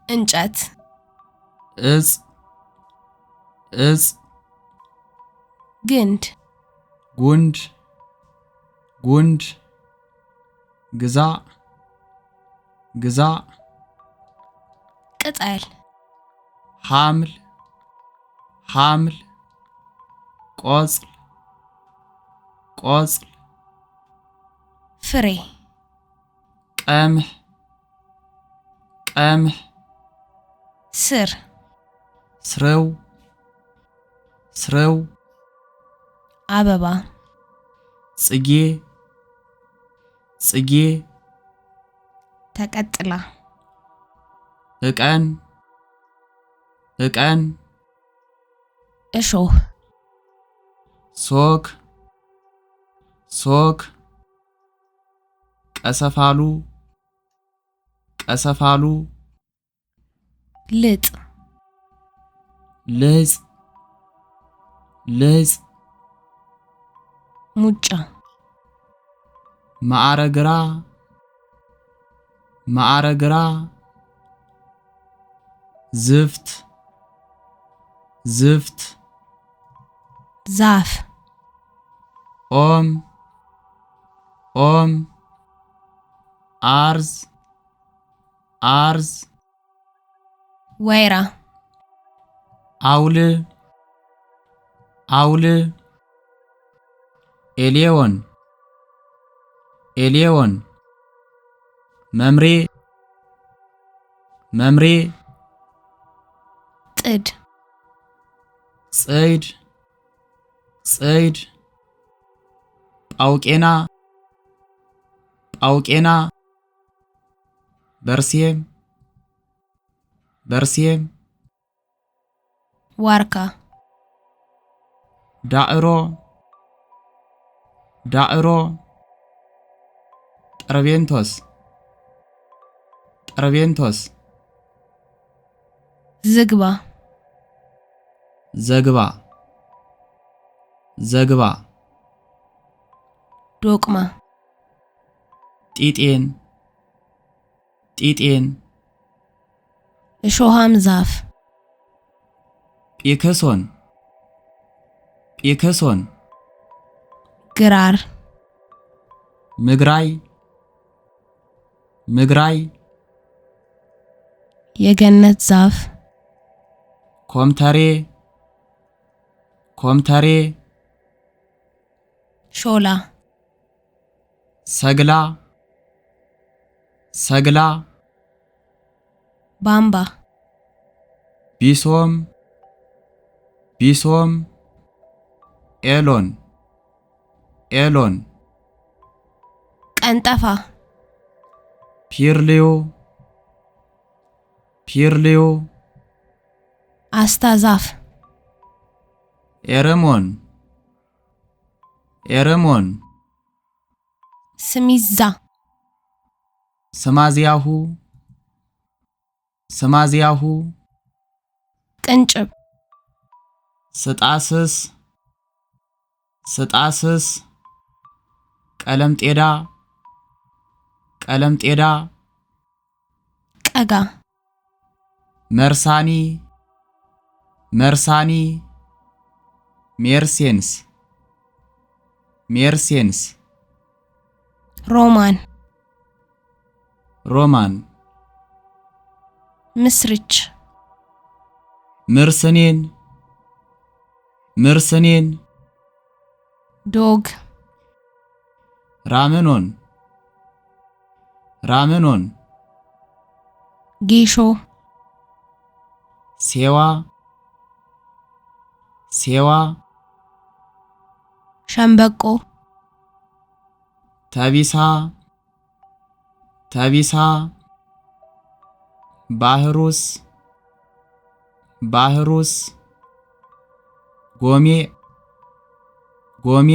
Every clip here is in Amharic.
እንጨት፣ እጽ እጽ ግንድ፣ ጉንድ ጉንድ ግዛእ ግዛእ ቅጠል፣ ሐምል ሐምል ቆጽል ቆጽል ፍሬ፣ ቀምሕ ቀምሕ ስር፣ ስርው ስርው አበባ፣ ጽጌ ጽጌ ተቀጥላ፣ እቀን እቀን እሾህ፣ ሶክ ሶክ ቀሰፋሉ ቀሰፋሉ ልጥ፣ ልህጽ ልህጽ ሙጫ፣ ማዕረግራ ማዕረግራ ዝፍት ዝፍት ዛፍ፣ ኦም ኦም አርዝ አርዝ ወይራ፣ አውል አውል ኤሌዎን ኤሌዎን መምሬ መምሬ ጥድ፣ ጽይድ ጽይድ ጳውቄና ጳውቄና በርሴም በርሴም ዋርካ፣ ዳዕሮ ዳዕሮ ጠርቤንቶስ ጠርቤንቶስ ዝግባ፣ ዘግባ ዘግባ ዶቅማ፣ ጢጤን ጢጤን እሾሃም ዛፍ፣ ጲክሶን ጲክሶን ግራር፣ ምግራይ ምግራይ የገነት ዛፍ፣ ኮምተሬ ኮምተሬ ሾላ፣ ሰግላ ሰግላ ባምባ፣ ቢሶም ቢሶም ኤሎን ኤሎን ቀንጠፋ፣ ፒርልዩ ፒርልዩ አስታ ዛፍ፣ ኤርሞን ኤርሞን ስሚዛ፣ ስማዝያሁ ስማዝያሁ ቅንጭብ፣ ስጣስስ ስጣስስ ቀለምጤዳ ቀለምጤዳ ቀጋ፣ መርሳኒ መርሳኒ ሜርሴንስ ሜርሴንስ ሮማን፣ ሮማን ምስርች፣ ምርስኔን ምርስኔን ዶግ፣ ራምኖን ራምኖን ጌሾ፣ ሴዋ ሴዋ ሸምበቆ፣ ተቢሳ ተቢሳ ባህሩስ ባህሩስ ጎሜ ጎሜ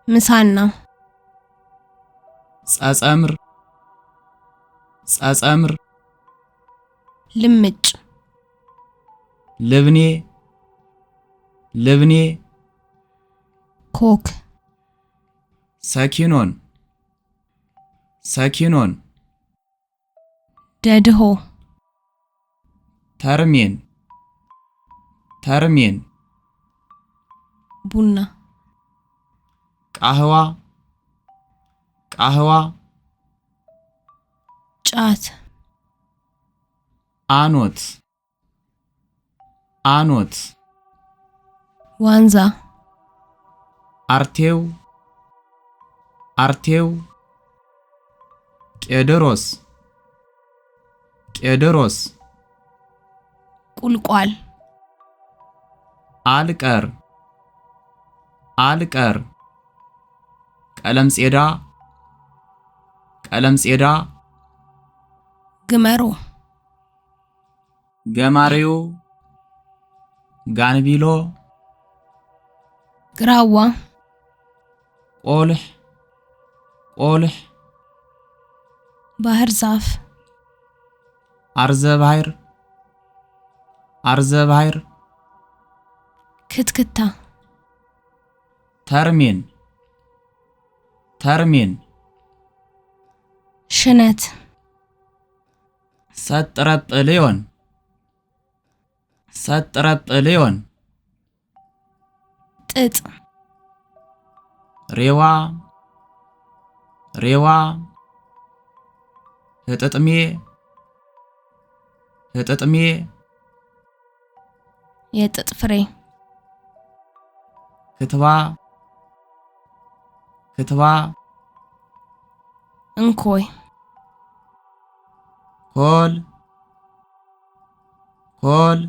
ምሳና፣ ጸጸምር ጸጸምር ልምጭ፣ ልብኔ ልብኔ ኮክ፣ ሰኪኖን ሰኪኖን ደድሆ፣ ተርሜን ተርሜን፣ ቡና፣ ቃህዋ ቃህዋ፣ ጫት፣ አኖት አኖት፣ ዋንዛ፣ አርቴው አርቴው፣ ቄድሮስ ቄድሮስ፣ ቁልቋል፣ አልቀር አልቀር፣ ቀለምጼዳ ቀለምጼዳ፣ ግመሮ፣ ገማሬው ጋንቢሎ፣ ግራዋ፣ ቆልሕ ቆልሕ፣ ባህር ዛፍ፣ አርዘ ባሕር አርዘ ባሕር፣ ክትክታ፣ ተርሜን ተርሜን፣ ሽነት፣ ሰጥረጵልዮን ሰጥረጵልዮን፣ ጥጥ፣ ሬዋ ሬዋ፣ ህጥጥሜ ህጥጥሜ፣ የጥጥ ፍሬ፣ ክትባ ክትባ፣ እንኮይ፣ ኮል ኮል፣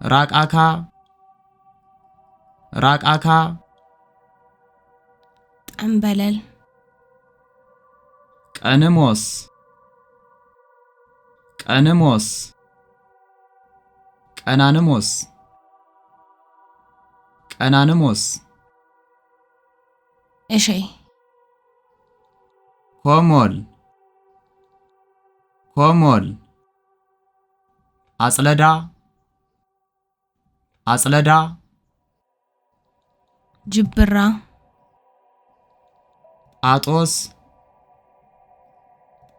ራቃካ ራቃካ፣ ጠንበለል፣ ቀንሞስ ቀንሞስ፣ ቀናንሞስ ቀናንሞስ፣ እሸይ፣ ኮሞል ኮሞል፣ አጽለዳ አጽለዳ፣ ጅብራ፣ ጳጦስ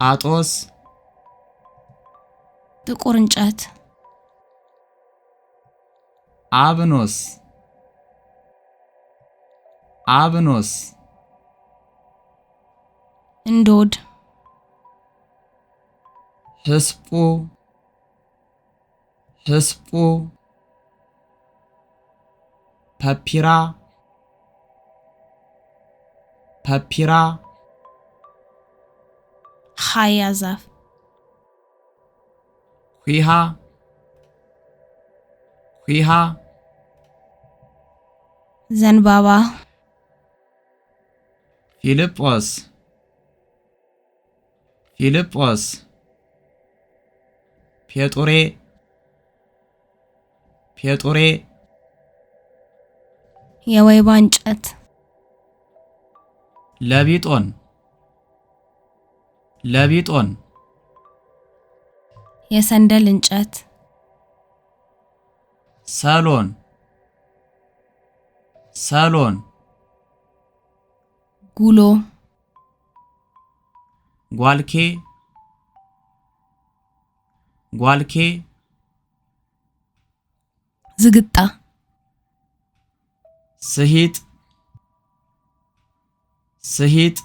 ጳጦስ፣ ጥቁር እንጨት፣ አብኖስ አብኖስ፣ እንዶድ፣ ህስጶ ህስጶ፣ ፐፒራ ፐፒራ፣ ሀያ ዛፍ፣ ኲሃ ኲሃ፣ ዘንባባ፣ ፊልጶስ ፊልጶስ፣ ፔጡሬ ፔጡሬ፣ የወይባ እንጨት፣ ለቢጦን ለቢጦን፣ የሰንደል እንጨት፣ ሰሎን ሰሎን፣ ጉሎ፣ ጓልኬ ጓልኬ፣ ዝግጣ፣ ስሂጥ ስሂጥ።